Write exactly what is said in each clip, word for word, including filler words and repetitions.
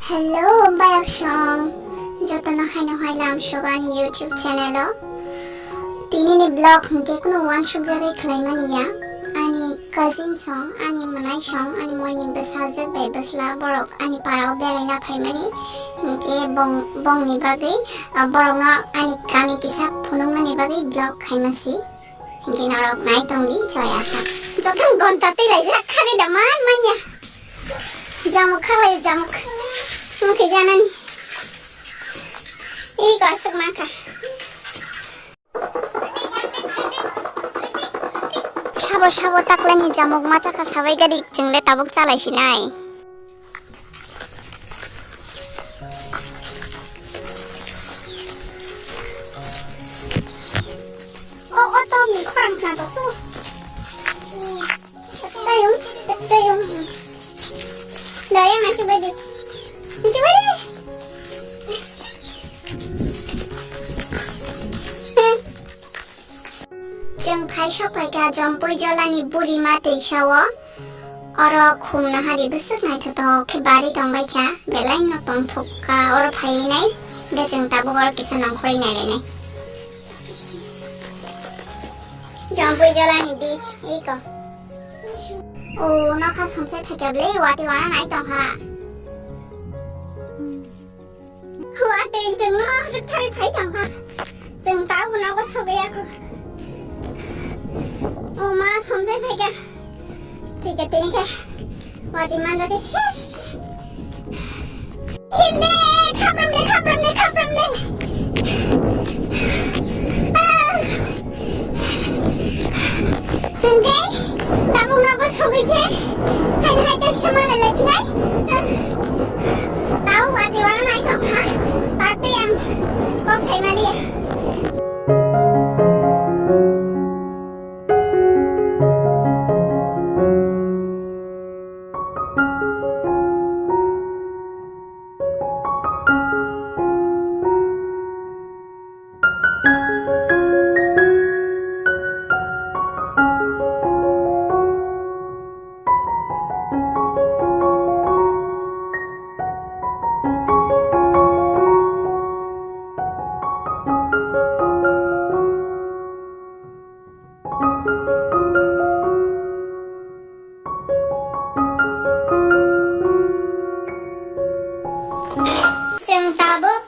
Hello, bayok song. Jotono haino hai lam sugo ani YouTube channel o. Tini ni vlog hwnkhe kuno wansuk jagwi khlai mani ya. Ani cousin song, ani mwnai song, ani moi ni bwsajwk bai bwsla borok ani para o berai na phai mani. Hwnkhe bong, bong ni bagwi, ah, borok no ani kami kisa phunuk mani bagwi vlog khai masi. Hwnkhe norok nai tong di, joy asa. Jokhon gonta tei laijak khani da man manya. Jamuk khalai, jamuk. Mungke janani. Ih, kosok maka. Sabo, sabo taklani jamuk macha kha sabai gadi, chwng le tabuk chalai sinai. O, o, to, ni khorang khna tokso. Dayung, dayung. Dayung, nasi badi. Nasi badi. Chwng phai sok phaikha Jompui Jolani Burima Teisa o. Oro khum nahari bwswk naithotok khe bari tongbaikha, belai no tongthok kha oro phaiwi nai, de chwng tabuk oro kisa nongkhorwi nailainai. Jompui Jolani beach, iko. O, nokha somsai phaikha ble, wati wana nai tongkha. Hua tei chwngno rwktharwi phai tongkha. Chwng tabuk nogo sogwi ya kho. O ma, somjai phaikha. Thikhe tini khe. Wati manjakhe ses. Himde, khapramde, khapramde, khapramde. Ah. Hwnkhe, tabuk nogo sogwi khe, haino hai kaisa malai lai phinai. Tabuk watwi wana nai tongkha, tak tei ang kok sai maliya. Chwng tabuk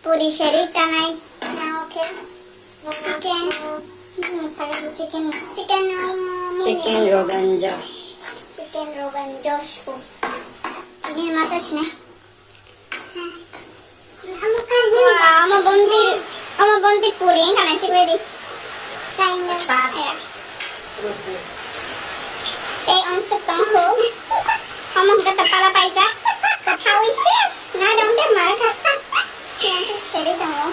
puri seri chanai. Na, okay. Chicken. Hmm, chicken. Chicken, um, chicken Rogan Josh. Chicken Rogan Josh ko. Ini masa sini. Wah, ama bonti, ama bonti puri, kana chik ready. China. Apa? Ya. Tei ong suk tong kho. Omo hwnkhe ta pala paijak. Kathai sis. Na dong de mar kha. Yang tu seri tongo.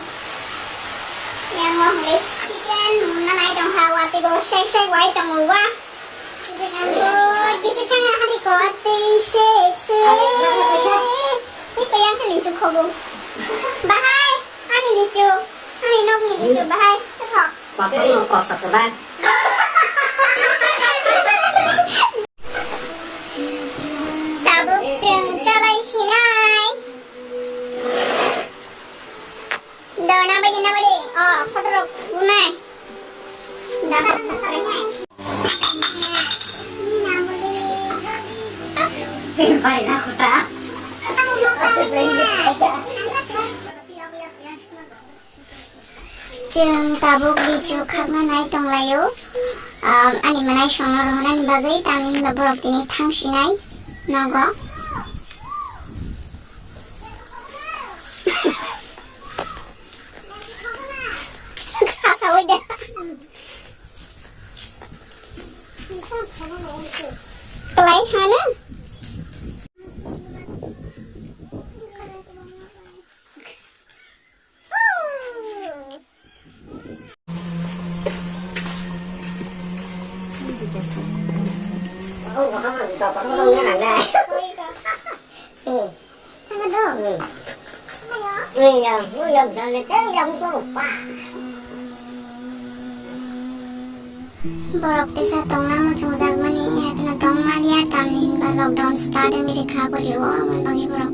Yang mo hwnkhe chicken muna nai tong kha, wati bo sek sek wai tongo wa. Bo kisi thang hari ko wati sek sek. Ni ko yang kali chu khobo. Bahai, ani ni chu. Ani nok ni ni chu bahai. Thok. Bakal no kok sa kebang. Tabuk chwng chalai sinai. Do, nabadi, nabadi. Oh, photo rok bunai. Do. Bye, na kota. Chwng tabuk lichu khakna nai tonglaio. Um, ani mwnai songno rohornani bagwi, tamni hwnba borok tini thangsinai nogo. Sasawi de. Kwlai thangno? Borok tesa tongna muchungjakmani, haikhe tongmani ya, tamni hinba lockdown start wngwi rikha guli o, aboni bagwi borok